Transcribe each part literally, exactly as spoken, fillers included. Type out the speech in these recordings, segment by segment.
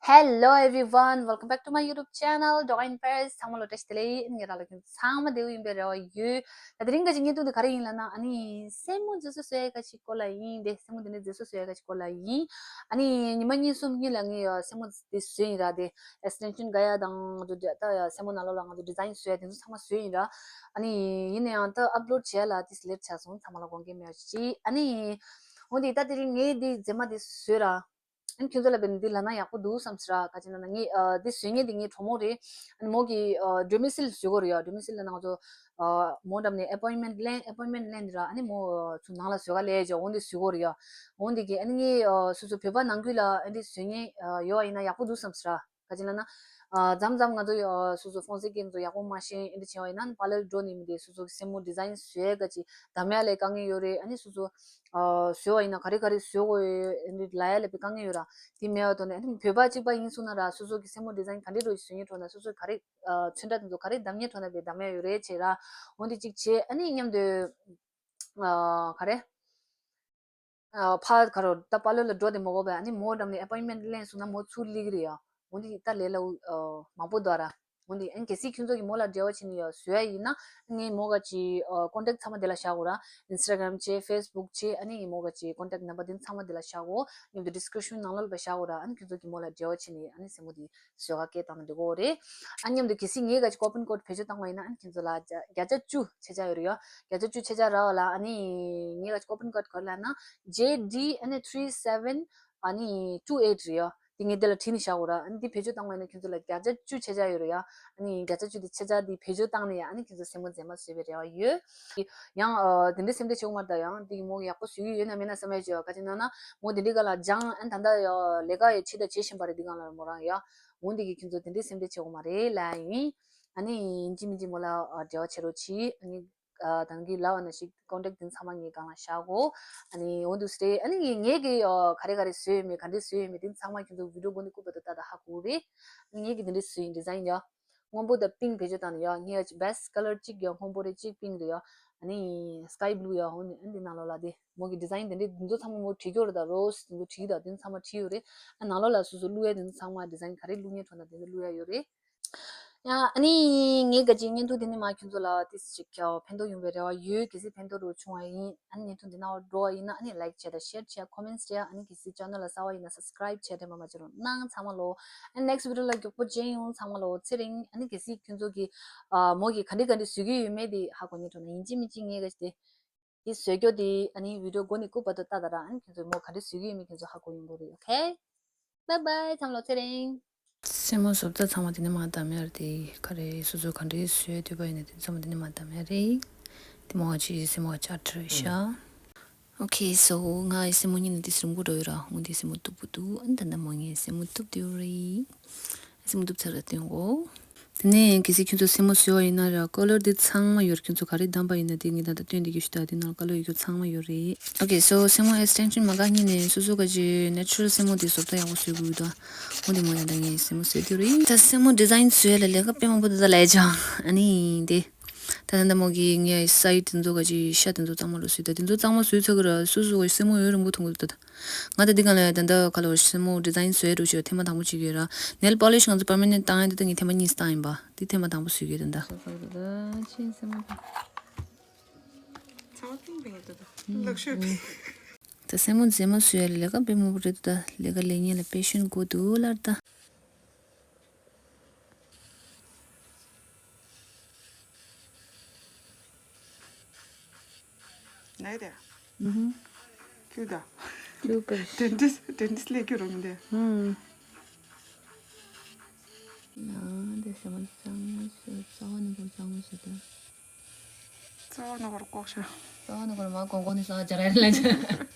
Hello everyone, welcome back to my YouTube channel, Doga in Paris. ཚང་མ་ལ་བཀྲ་ཤིས་བདེ་ལེགས། ངེད་རང་ལ་ཚང་མ་བདེ་པོ་ཡིན་པའི་རེ་བ་ཡོད། ད་དེ་རིང་གི་བརྙན་ཐུང་འདི་ག་རེ་ཡིན་ལབ་ན། ཨ་ནི་སེན་མོ་མཛེས་བཟོ་བཟོ་ཡ་ག་ཅིག་སྐོར་ལ་ཡིན། དེ་སེན་མོ་འདི་ནས་མཛེས་བཟོ་བཟོ་ཡ་ག་ཅིག་སྐོར་ལ་ཡིན། ཨ་ནི་ཉི་མ་གཉིས་གསུམ་གཉིས་ལ་ངས་ཡ་སེན་མོ་འདི་བཟོས་ཡིན་ར། དེ་extension དགའ་ཡ་དང་ང་ཚོ་ད་ཡ་སེན་མོ་ནང་ལོགས་ལ་ང་ཚོ་design བཟོ་ཡ་དེ་ཚོ་ཚང་མ་བཟོས་ཡིན་ར། ཨ་ནི་ཡིན་ན་ཡང་ད་upload བྱས་ལ་དེ་late ཆགས་སོང་། ཚང་མ་ལ་དགོངས་འགལ་མེད་པ་ཅིག་ཨ་ནི་འོ་འདི་ད་དེ་རིང་ངས་འདི་མཛེས་མ་འདི་བཟོས་ར། ཨ་ནི་ཁྱོད་ཚོ་ལ་བས་འདི་ལབ་ན་ཡག་པོ་འདུག་བསམ་སོང་ར། ག་ཅི་ན་ན་ངས་ཨ་འདི་བཟོས་མཁན་འདི་ངའི་གྲོགས་མོ་རེད། ཨ་ནི་མོ་གིས་ཨ་domicile བཟོ་དགོས་རེད་ཡ། domicile ལབ་ན་ང་ཚོ་ཨ་མོ་འགྲམ་ནས་appointment ལེན། appointment ལེན་ར། ཨ་ནི་མོ་ཨ་ཚུར་ནང་ལ་བཟོ་ག་སླེབས་བྱས་འོ་འདི་བཟོ་དགོས་རེད་ཡ། འོ་འདི་གི་ཨ་ནི་ངས་ཨ་སོ་སོ་བོད་པ་ནང་ཁུལ་ལ་ཨ་འདི་བཟོ་མཁན་ཨ་ཡོད་པ་ཡིན་ན་ཡག་པོ་འདུག་བསམ་སོང་ར། ག་ཅི་ལབ་ན། ཨ་མཚམས་མཚམས་ང་ཚོ་ཡ་སོ་སོ་ཧྥོན་སེ་སྐད་ཚོ་ཡག་པོ་མ་ཤེས། ཨེ་འདྲ་བྱས་པ་ཡིན་ན་པར་ལར་འགྲོ་ནས་མི་དེ་སོ་སོ་གི་སེན་མོ་design བཟོ་ཡ་ག་ཅིག་གདམ་ཡ་ལ་དཀའ་ངལ་ཡོད་རེད། ཨ་ནི་སོ་སོ་ཨ་བཟོས་པ་ཡིན་ན་ག་རེ་ག་རེ་བཟོ་དགོས་ཡོད་ཨེ་འདྲ་ལབ་ཡ་ལ་དཔེ་དཀའ་ངལ་ཡོད་ར། དེ་མེད་པ་དོན་ནས་ཨ་ནི་བོད་པ་གཅིག་པ་ཡིན་སོང་ན་ར། སོ་སོ་གི་སེན་མོ་design ག་འདྲ་འདྲ་བཟོ་མཁན་འདྲ་ན་སོ་སོ་ག་རེ་ཨ་ཚོན་ཁྲ་དེ་ཚོ་ག་རེ་གདམ་མཁན་འདྲ་ན་དཔེ་གདམ་ཡ་ཡོད་རེད་བྱས་ར། འོ་འདི་གཅིག་བྱས། ཨ་ནི་མཉམ་དུ་ཨ་ག་རེ། ཨ་ཕར་ག་རེ་ད་པར་ལར་ལ་འགྲོ་དེ་མ་དགོས་པས། ཨ་ནི་མོ་འགྲམ་ནས་appointment ལེན་སོང་ན་མོ་ཚུར་སླེབས་ཀྱི་རེད་ཡ། འོ་འདི་ད་ལས་སླ་པོ་ཨ་མང་པོ་འདུག་ར། འོ་འདི་ཨ་ནི་གལ་སྲིད་ཁྱོད་ཚོ་གིས་མོ་ལ་འབྲེལ་བ་བྱས་ནས་ཡ་བཟོ་ཡ་ཡིན་ན། ངས་མོ་ག་ཅིག་ཨ་contact ཚང་མ་དེ་ལ་བཞག་གོ་ར། Instagram བྱས། Facebook བྱས། ཨ་ནི་མོ་ག་ཅིག་contact number དེ་ཚང་མ་དེ་ལ་བཞག་གོ། མཉམ་དུ་description ནང་ལོགས་ལ་བཞག་གོ་ར། ཨ་ནི་ཁྱོད་ཚོ་གིས་མོ་ལ་འབྲེལ་བ་བྱས་ནས་ཨ་ནི་སེན་མོ་དེ་བཟོ་ག་སྐད་བཏང་ན་འགྲིག་གི་རེད། ཨ་མཉམ་དུ་གལ་སྲིད་ངས་ག་ཅིག་coupon code བེད་སྤྱོད་བཏང་བ་ཡིན་ན་ཨ་ནི་ཁྱོད་ཚོ་ལ་བརྒྱ་བརྒྱ་ཆ་བཅུ་ཆད་ཆོག་ཡོད་རེད་ཡ། བརྒྱ་ཆ་བཅུ་ཆད་ཆོག་རག་པ་ལ། ཨ་ནི་ངས་ག་ཅིག་coupon code ག་རེ་ལབ་ན། J D ཨ་ནི་three seven ཨ་ནི་two eight རེད་ཡ། དེ་ངས་དེ་ལ་བྲིས་ནས་བཞག་གོ་ར། ཨ་ནི་དེ་བེད་སྤྱོད་བཏང་བ་ཡིན་ན་ཁྱོད་ཚོ་ལ་བརྒྱ་ཆ་བཅུ་ཆད་ཆོག་ཡོད་རེད་ཡ། ཨ་ནི་བརྒྱ་ཆ་བཅུ་དེ་ཆད་ཆོག་དེ་བེད་སྤྱོད་བཏང་ནས་ཡ་ཨ་ནི་ཁྱོད་ཚོ་སེན་མོ་མཛེས་མ་བཟོ་བའི་རེ་བ་ཡོད། ཡང་ཨ་དེ་འདྲའི་སེམས་ཁྲལ་བྱེད་དགོས་མ་རེད་ད། ཡང་དེ་གི་མོ་གི་ཡག་པོ་བཟོ་གི་ཡོད་ན་མེད་ན་བསམ་ཡ་བྱེད་པ། ག་ཅི་ན་ན་མོ་དེ་འདྲའི་སྒང་ལ་སྦྱངས། ཨ་ནི་ད་ལྟ་ཡ་ལས་ཀ་ཡ་བྱེད་ད་བྱེད་བཞིན་པ་རེད། དེ་སྒང་ལ་མོ་རང་ཡ། འོ་འདི་གི་ཁྱོད་ཚོ་དེ་འདྲའི་སེམས་ཁྲལ་བྱེད་དགོས་མ་རེད་ལབ་ཡིན། ཨ་ནི་ཡིན་གཅིག་མིན་གཅིག་མོ་ལ་ཨ་འབྲེལ་བ་བྱེད་རོགས་གྱིས། ཨ་ནི་ཨ་ད་གིན་ལབ་པ་ནང་བཞིན་contact དེ་ཚང་མ་ངས་སྒང་ལ་བཞག་གོ། ཨ་ནི་འོ་འདུག་སེ་རེད། ཨ་ནི་ངས་ངས་ཀྱི་ཨ་ག་རེ་ག་རེ་བཟོས་ཡོད་མེད་ག་འདྲས་བཟོས་ཡོད་མེད་དེ་ཚང་མ་ཁྱོད་ཚོ་video མགོ་ནས་རྐུབ་བར་དུ་ལྟ་ད་ཧ་གོ་གི་རེད། ཨ་ནི་ངས་ཀྱི་དེ་འདྲས་བཟོས་ཡིན། design ཡ། སྔོན་པོ་དང་pink བེད་སྤྱོད་བཏང་ནས་ཡ། ངས་ཡ་best colour གཅིག་ཡ་སྔོན་པོ་རེད། གཅིག་pink རེད་ཡ། ཨ་ནི་sky blue ཡ། འོ་ནི་ཨ་ནི་འདི་ནང་ལོགས་ལ་དེ་མོ་གི་design དེ་འདྲས་དེ་ཚོ་ཚང་མ་མོ་བྲིས་ཡོད་རེད། ད་rose དེ་ཚོ་བྲིས་ད་དེ་ཚང་མ་བྲིས་ཡོད་རེད། ཨ་ནང་ལོགས་ལ་སོ་སོ་བླུག་ཡ་དེ་ཚོ་ཚང་མ་design ག་རེ་བླུག་མཁན་འདྲ་ན་དེ་ཚོ་བླུག་ཡ་ཡོད་རེད། ཡ་ཨ་ནི་ངས་ག་ཅིག་བརྙན་ཐུང་དེ་ནས་མ་ཁྱོད་ཚོ་ལ་ཏིས་ཅིག་ཕན་ཐོགས་ཡོང་བའི་རེ་བ་ཡོད། གལ་སྲིད་ཕན་ཐོགས་རུ་བྱུང་བ་ཡིན། ཨ་ནི་བརྙན་ཐུང་འདི་ནང་འགྲོ་བ་ཡིན་ན་ཨ་ནི་like བྱས་དང་share བྱས་comments བྱས། ཨ་ནི་གལ་སྲིད་channel ལ་གསར་པ་ཡིན་ན་subscribe བྱས་དྲན་པ་མ་བརྗེད་རོགས་གནང་ཚང་མ་ལོ། ཨ་ནི་next video ལ་མགྱོགས་པོ་མཇལ་ཡོང་ཚང་མ་ལོ། ཚེ་རིང་། ཨ་ནི་གལ་སྲིད་ཁྱོད་ཚོ་གི་ཨ་མོ་གི་ག་འདྲ་ག་འདྲ་བཟོ་གི་ཡོད་མེད་དེ་ཧ་གོ་མཁན་འདྲ་ན་ཡིན་གཅིག་མིན་གཅིག་ངས་ག་ཅིག་དེ་དེ་བཟོས་རྒྱུ་དེ་ཨ་ནི་video མགོ་ནས་རྐུབ་བར་དུ་ལྟ་ད་ར། ཨ་ནི་ཁྱོད་ཚོ་མོ་ག་འདྲ་བཟོ་གི་ཡོད་མེད་ཁྱོད་ཚོ་ཧ་གོ་ཡོང་གི་རེད། okay bye bye ཚང་མ་ལོ། ཚེ་རིང་། སེན་མོ་བཟོ་ལྟ་ཚང་མ་དེ་ནས་མར་བདམས་ཡ་རེད། དེ་ག་རེ་སོ་སོ་ག་འདྲའི་བཟོ་ཡ་འདོད་པ་ཡིན་ན་དེ་ཚང་མ་དེ་ནས་མར་བདམས་ཡ་རེད། དེ་མོ་ཅི་སེན་མོ་ཆ་ཁྲ་ཤ། okay so ང་ཡི་སེན་མོ་གཉིས་ནི་དེ་སུམ་གུ་འགྲོ་ཡོད་ར། འོ་དེ་སེན་མོ་སྟུག་པོ་འདུག་ཨ་ནི་ད་ལྟ་མོ་ངའི་སེན་མོ་སྟུག་དེ་རེད། སེན་མོ་སྟུག་ཚར་ར་སྟོན་གོ། དེ་ནས་གལ་སྲིད་ཁྱོད་ཚོ་སེན་མོ་བཟོས་པ་ཡིན་ན་ར་ཀ་ལར་དེ་ཚང་མ་ཡོད་ར། ཁྱོད་ཚོ་ག་རེ་བདམས་པ་ཡིན་ན་དེ་ངས་ད་ལྟ་སྟོན་བསྡད་ཀྱི་ཞུ་ད། དེ་ནང་ཀ་ལར་ཡོད་རྒྱུ་ཚང་མ་ཡོད་རེད། okay so སེན་མོ་extension མ་ག་གཉིས་ནས་སོ་སོ་ག་ཅི་natural སེན་མོ་དེ་བཟོ་ལྟ་ཡག་པོ་བཟོས་དགོས་ད། འོ་དེ་མོ་ཡང་ད་ངས་སེན་མོ་བཟོས་དུས་རེད། ད་སེན་མོ་design བཟོས་ལ་ལས་ཀ་དཔེ་མང་པོ་འདུག་ད་ལས་ཀྱང་ཨ་ནི་དེ། ད་ད་ད་མོ་གི་ངས་side དེ་ཚོ་ག་ཅི་ཤ་དེ་ཚོ་གཙང་མ་ལོ་བཟོས་ད། དེ་ཚོ་གཙང་མ་བཟོས་ཚར་གི་ར། སོ་སོ་ག་སེན་མོ་ཡོད་རིང་པོ་མཐོང་གི་འདུག་ད། ང་ད་འདི་ག་ལ་ཡ་ད་ད་ག་ལ་སེན་མོ་design བཟོས་རུ་ཞོ་ཐེངས་མ་དང་པོ་བྱེད་ཀྱི་ཡོད་ར། nail polish ང་ཚོ་permanent བཏང་ཡ་འདི་ད་ངས་ཐེངས་མ་གཉིས་བཏང་ཡིན་པ། འདི་ཐེངས་མ་དང་པོ་བཟོས་ཀྱི་ཡོད་ད་ད། ད་སེན་མོ་མཛེས་མ་བཟོས་ཡ་ལས་ཀ་དཔེ་མང་པོ་རེད་ད། ལས་ཀ་ལས་ཉེན་ལ་passion དགོས་འདུག་ལར་ད། ནའི་དེ། ཨུ་ཧུ། ཁྱོད་ད། ཁྱོད་པར། dentist dentist སླེབས་རྒྱུ་རུང་དེ། ཨུམ། ཡང་དེ་ཞྭ་མོ་གཙང་མ་བཟོས། རྩ་བ་ནས་ཁོང་གཙང་མ་བཟོས་ད། རྩ་བ་ནས་ཁོར་ལྐོག་ཤ། རྩ་བ་ནས་ཁོར་མ་གོང་གོང་ནས་ས་སྦྱར་ཡ་ལ།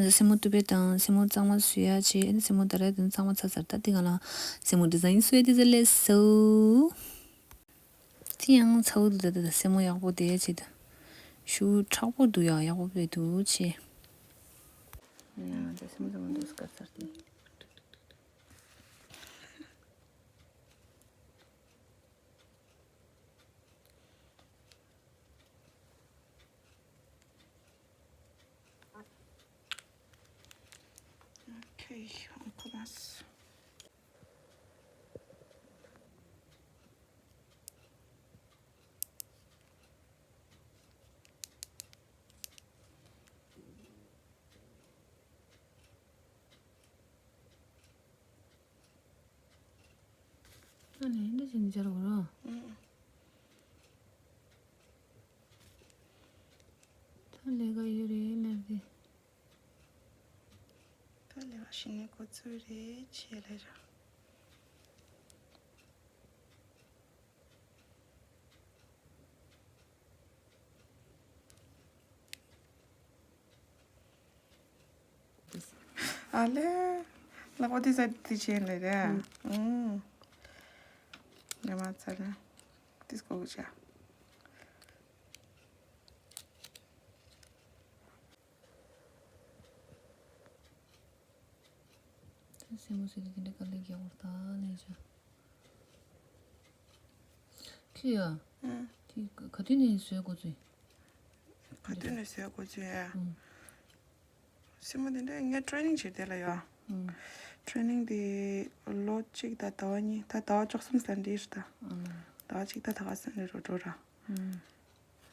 ད་སེན་མོ་ཏུ་པེ་དང་སེན་མོ་གཙང་མ་བཟོ་ཡ་བྱས། ཨ་ནི་སེན་མོ་ད་རེས་དེ་གཙང་མ་ཚ་ཚར། ད་འདི་ག་ལ་སེན་མོ་ཌི་ཛའིན་བཟོ་ཡ་དེ་ཚོ་ལས་སོ། དེ་ཡང་ཚ་བོ་འདུག་ད་ད་ད་སེན་མོ་ཡག་པོ་དེ་བྱས་ད། ཤུ་མཁྲེགས་པོ་འདུག་ཡ། ཡག་པོ་དཔེ་འདུག་བྱས། ཡང་ད་སེན་མོ་ཚ་བོ་འདུག་སྐར་ཚར་ཏེ། Okay, on commence. ཨ་ནི་འདི་བཞིན་སྦྱར་དགོས་རོ། ད་ལས་ཀ་ཡོད་རེད་ལབ་དེ། ད་ལས་ཀ་བྱེད་ནས་འགོ་ཚུགས་རེད་བྱས་ལས་ར། ཨ་ལེ། ལག་པ་དེ་ཟ་དེ་བྱས་ལས་རེད། ཨུམ། ཉི་མ་ཚ་ལ། དེ་སྐོར་བྱ། སེན་མོ་ཟེར་དེ་དེ་འདྲ་དཀའ་ལས་རྒྱག་པར་ད་ལས་བྱ། ཁྱི་ཡ། ཨ། དེ་ག་དུས་ནས་བཟོས་འགོ་ཚུགས། ག་དུས་ནས་བཟོས་འགོ་ཚུགས་ཡ། ཨང་། སེན་མོ་དེ་འདྲ་ངས་ཊེ་རེ་ནིང་བྱས་དེ་ལ་ཡ། ཨང་། ཊེ་རེ་ནིང་དེ་ལོ་གཅིག་དང་ཟླ་བ་གཉིས། ད་ཟླ་བ་བཅུ་གསུམ་ཙམ་འདི་རེད་ད། ཨང་། ཟླ་བ་གཅིག་དང་ཟླ་བ་གསུམ་རེ་རོ་འགྲོ་ར། ཨང་།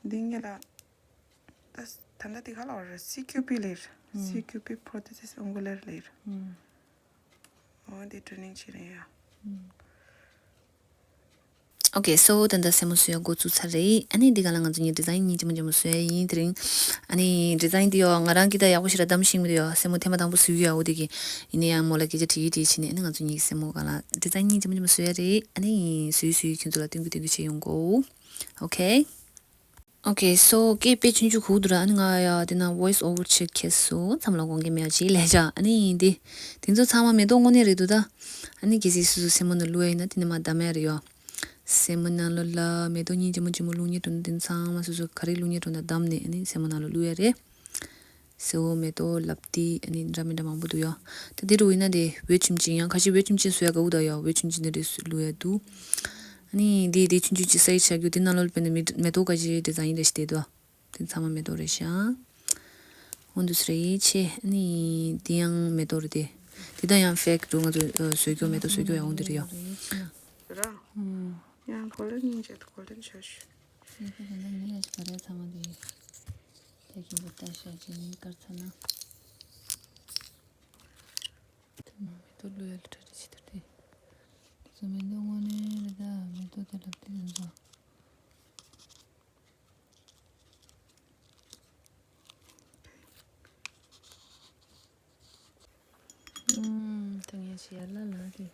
འདི་ངས་ལ། ད་ད་ལྟ་དེ་ག་ལ་བར་སི་ཁྱུ་པི་ལེར། ཨང་། སི་ཁྱུ་པི་པྲོ་ཐེ་སིས་ཨོང་གུ་ལེར་ལེར། ཨང་། འོ་དེ་ཊེ་རེ་ནིང་བྱས་རེད་ཡ། ཨང་། ཨོ་ཁེ། སོ་ད་ལྟ་སེན་མོ་བཟོ་ཡ་འགོ་བཙུགས་ཚར་རེད། ཨ་ནི་འདི་ག་ལ་ང་ཚོ་གཉིས་ཌི་ཛའིན་གཉིས་ལྗིད་མོ་ལྗིད་མོ་བཟོ་ཡ་ཡིན། དེ་རིང་ཨ་ནི་ཌི་ཛའིན་འདི་ཡོ་ང་རང་གིས་ད་ཡག་པོ་ཞིག་ལ་བདམས་ཤེས་མི་འདུག་ཡོ། སེན་མོ་ཐེངས་མ་དང་པོ་བཟོ་གི་ཡོད་འོ་དེ་གི། ཡིན་ན་ཡང་མོ་ལ་སྐད་ཆ་དྲིས་དྲིས་བྱས་ནས་ཨ་ནི་ང་ཚོ་གཉིས་ཀྱི་སེན་མོ་ག་ལ་ཌི་ཛའིན་གཉིས་ལྗིད་མོ་ལྗིད་མོ་བཟོ་ཡ་རེད། ཨ་ནི་བཟོས་བཟོས་ཁྱོད་ཚོ་ལ་སྟོན་གི་སྟོན་གི་བྱས་ཡོང་གོ། ཨོ་ཁེ། ཨོ་ཁེ། སོ་སྐད་དཔེ་ཆུང་ཆུང་གོ་གི་འདུག་ར། ཨ་ནི་ང་ཡ་དེ་ན་ཝོ་ཡིས་ཨོ་ཝར་ཆེ་ཁེ་སོ་མཚམས་ལ་དགོངས་འགལ་མེད་པ་ཅིག་ལས་བྱ། ཨ་ནི་འདི་དེ་ཚོ་ཚང་མ་མེ་ཏོག་དངོས་གནས་རེད་འདུག་ད། ཨ་ནི་གལ་སྲིད་སོ་སོ་སེན་མོ་ནང་བླུགས་ཡ་ཡིན་ན་དེ་ནས་མར་བདམས་ཡ་རེད་ཡོ། སེན་མོ་ནང་ལོགས་ལ་མེ་ཏོག་སྙིང་རྗེ་མོ་ལྗིད་མོ་བླུགས་མཁན་འདྲ་འདི་ཚང་མ་སོ་སོ་ག་རེ་བླུགས་མཁན་འདྲ་འདི་བདམས་ནས་ཨ་ནི་སེན་མོ་ནང་ལ་བླུགས་ཡ་རེད། སེ་འོ་མེ་ཏོག་ལབ་ཏི་ཨ་ནི་འདྲ་མི་འདྲ་མང་པོ་འདུག་ཡ། ད་འདི་རུ་ཡིན་ན་དེ་འོད་ཆུང་ཆུང་ཡང་ཁ་ཤས་འོད་ཆུང་ཆུང་བཟོ་ཡ་དགའ་བོ་འདུག་ཡ། འོད་ཆུང་ཆུང་འདི་རེ་བླུགས་ཡ་འདུག་ཨ་ནི་འདི་འདི་ཆུང་ཆུང་ཅིག་སའི་ཛི་ཆགས་རྒྱུ་འདི་ནང་ལོགས་ལ་དཔེར་ན་མེ་མེ་ཏོག་ཁ་ཤས་ཌི་ཛའིན་རེ་ཞིག་བསྡད་འདུག་དེ་ཚང་མ་མེ་ཏོག་རེད་ཤག་འོ་འདུག་སེ་རེད་ཆེ། ཨ་ནི་འདི་ཡང་མེ་ཏོག་རེད་དེ། འདི་ད་ཡང་ཕེག་འདུག་ང་ཚོ་བཟོ་རྒྱུ་མེ་ཏོག་བཟོ་རྒྱུ་ཡང་འོ་འདི་རེད་ཡ། ར། ཡང་གོ་ལེན་སྙིང་རྗེ་གོ་ལེན་བྱ་ཞུ། ཡིན་ཁ་ད་ནི་ལས་ག་རེ་ཚང་མ་འདི། དེ་གི་འདི་ལྟ་ཤ་ཅི་ནི་དཀར་ཚ་ན། དེ་མ་མེ་ཏོག་བླུགས་ཡ་ལ་གྲ་སྒྲིག་བྱེད་དུ་དེ། དེ་ཚོ་མེ་ཏོག་དངོས་གནས་རེད་ད་མེ་ཏོག་དེ་ལབ་དེ་ཡིན་ཙང་། ཨུམ། ད་ངས་ཞེ་ལ་ལ་དེ།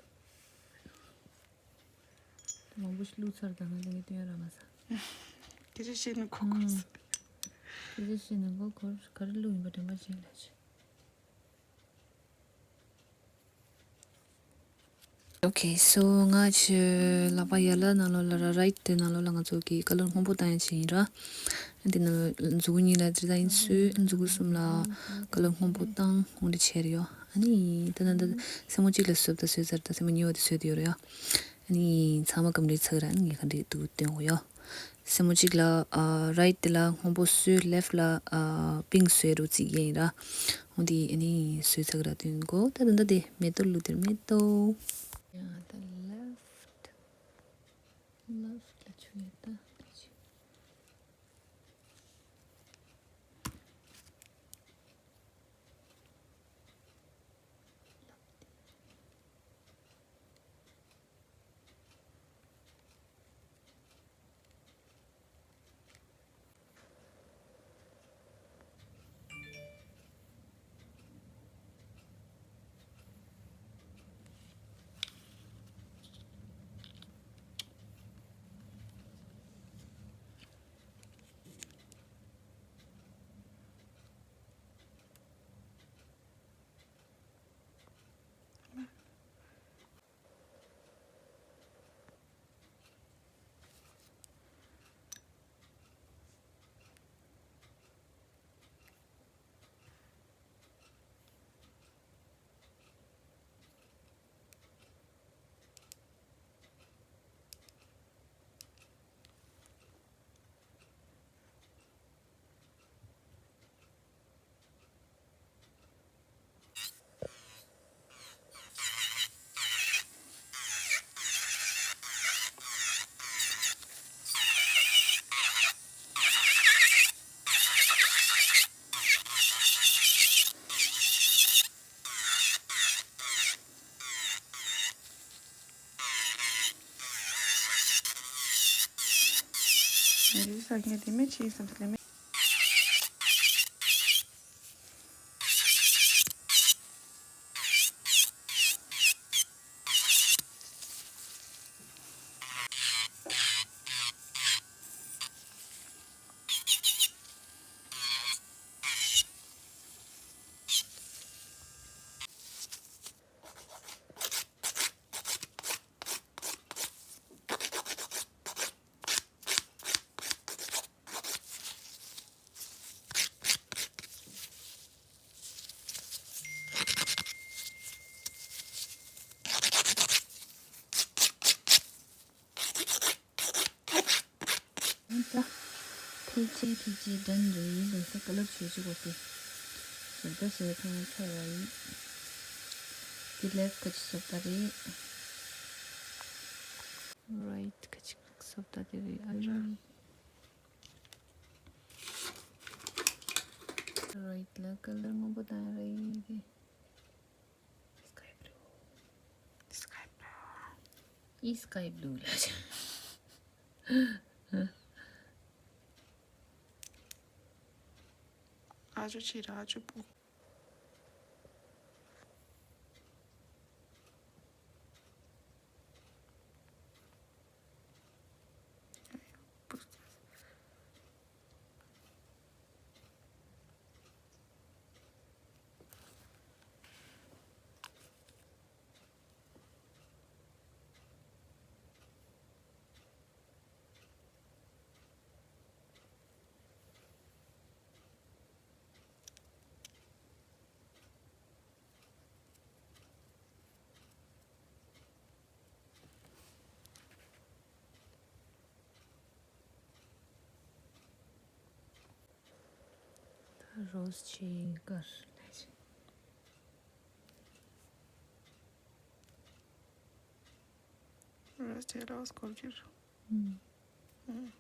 མང་པོ་ཞིག་བླུགས་ཚར་ད་ང་ལས་སྟོན་ར་མ་ས། སྐད་ཆ་བཤད་ན་གོ་གོ་ས། སྐད་ཆ་བཤད་ན་གོ་གོ་ག་རེ་བླུགས་ཡིན་པ་དྲན་པ་བྱེད་ལ་ཆེ། ཨོ་ཁེ། སོ་ང་ཚོའི་ལག་པ་ཡ་ལ་ནང་ལོགས་ལ་ར་རའིཊ་དེ་ནང་ལོགས་ལ་ང་ཚོ་གི་ཀ་ལར་སྔོན་པོ་བཏང་ཡ་ཅིག་ཡིན་ར། འདི་ནང་ལོགས་མཛུ་གུ་གཉིས་ལ་ཌི་ཛའིན་བཟོས། མཛུ་གུ་གསུམ་ལ་ཀ་ལར་སྔོན་པོ་བཏང་འོང་འདི་བྱས་རེད་ཡོ། ཨ་ནི་ད་ད་ད་སེན་མོ་གཅིག་ལ་བཟོས་ད་བཟོས་ཚར་ད་སེན་མོ་གཉིས་པ་དེ་བཟོས་དེ་ཡོད་རེད་ཡོ། ཨ་ནི་ཚང་མ་གམ་རི་ཚག་ར་ཨ་ནི་ངས་ག་འདྲས་འདུག་སྟོན་འོ་ཡོ། སེན་མོ་གཅིག་ལ་ཨ་རའིཊ་དེ་ལ་སྔོན་པོ་བཟོས། ལེཕཊ་ལ་ཨ་པིང་བཟོས་རུ་རྩིས་ཡིན་ར། འོ་འདི་ཨ་ནི་བཟོས་ཚག་ར་སྟོན་གོ། ད་ད་ད་དེ་མེ་ཏོག་བླུགས་དེར་མེ་ཏོག་ཡང་ད་ལེཕཊ། ལེཕཊ་ལ་ཆུ་ཡོད་ད་དེ་ཆུ། འདི་ཟ་མཁན་དེ་མེད་ཅི་བསམ་སླེ་མེད། ད་ཕལ་ཆེར་ཕལ་ཆེར་འགྲན་རེད། ལས་ས་ཀ་ལར་ཆོས་ཆོས་གོ་ཏེ། བཟོ་ལྟ་བཟོས་ཐང་ཚར་བ་ཡིན། དེ་ལེབ་ཁ་ཅིག་བཟོ་ལྟ་རེད། རའིཊ་ཁ་ཅིག་བཟོ་ལྟ་དེ་རེད། ཨ་ཡོ། རའིཊ་ལ་ཀ་ལར་སྔོན་པོ་དང་རེད། སི་ཀའི་བླུ། སི་ཀའི་བླུ། ཨི་སི་ཀའི་བླུ་ལ། ཨ་ཅོ་ཆི་ར་ཨ་ཅོ་པུ། ད་རོས་ཆེ་དཀར་ལས་ཆེ། རོས་ཆེ་རོས་སྐོར་གྱུར། ཨུམ། ཨུམ།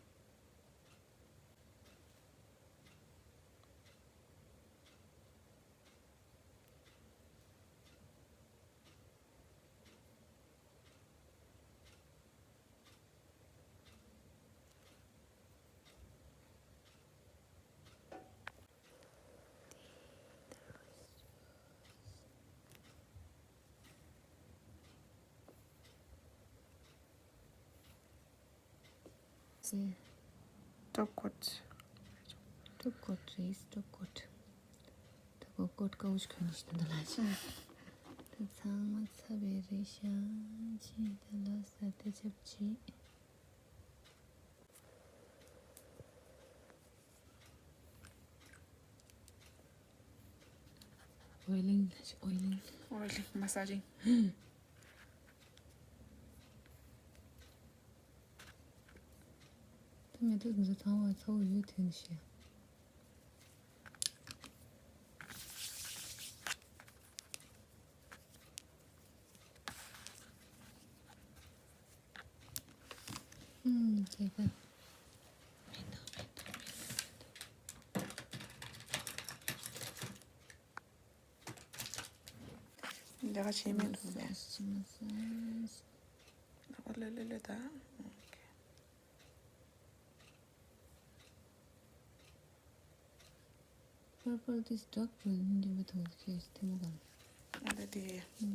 ཟེར། སྟོབས་ཀོཊ། སྟོབས་ཀོཊ་རེད། སྟོབས་ཀོཊ། ད་ཀོ་ཀོཊ་དཀར་པོ་ཞིག་གོན་ནས་ཤི་ད་ལ་ཅི། ད་ཚང་མ་ཚ་བའི་རེད་ཤག་ཅི་ད་ལ་ས་དེ་ཆབ་ཅི། ཨོའི་ལིང་ལ་ཅི། ཨོའི་ལིང་། ཨོའི་ལིང་། མ་སཱ་ཇིང་། ད་མེ་ཏོག་འདི་ཚོ་ཚང་མ་ཚ་བོ་ཡོད་དུས་ནི་ཤི། ཨུམ། དེ་ག་འདི་ག་བྱེད་མེད་འདུག་ནས། ལ་ལ་ལ་ལ་ད། Purple this dark brown འདི་མི་ཐུང་ཁེ་ཐི་མོ་གང་། ཨ་ད་དེ། ཨུམ།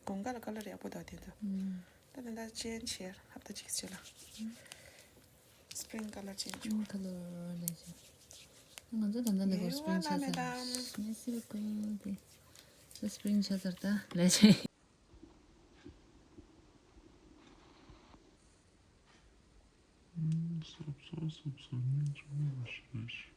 གོང་ག་ལ་ཀ་ལར་ཡག་པོ་འདུག་དེ་འདུག་ཨུམ། ད་དེ་འདྲ་ཅན་ཆེར་ཧབ་ད་ཅིག་ཆེ་ལ། སི་པྲིང་ཀ་ལར་ཅན་ཆུ། ཀ་ལར་ལས་ཆེ། ང་ཚོ་ད་ལྟ་འདི་གོ་སི་པྲིང་ཆ་ཚར། མེ་སི་རི་ཀོ་དེ། སི་པྲིང་ཆ་ཚར་ད་ལས་ཆེ། ཨུམ། སོབ་སོབ་སོབ་སོབ་ཉིན་ཆུང་བ་ཞིག་ལ་ཞིག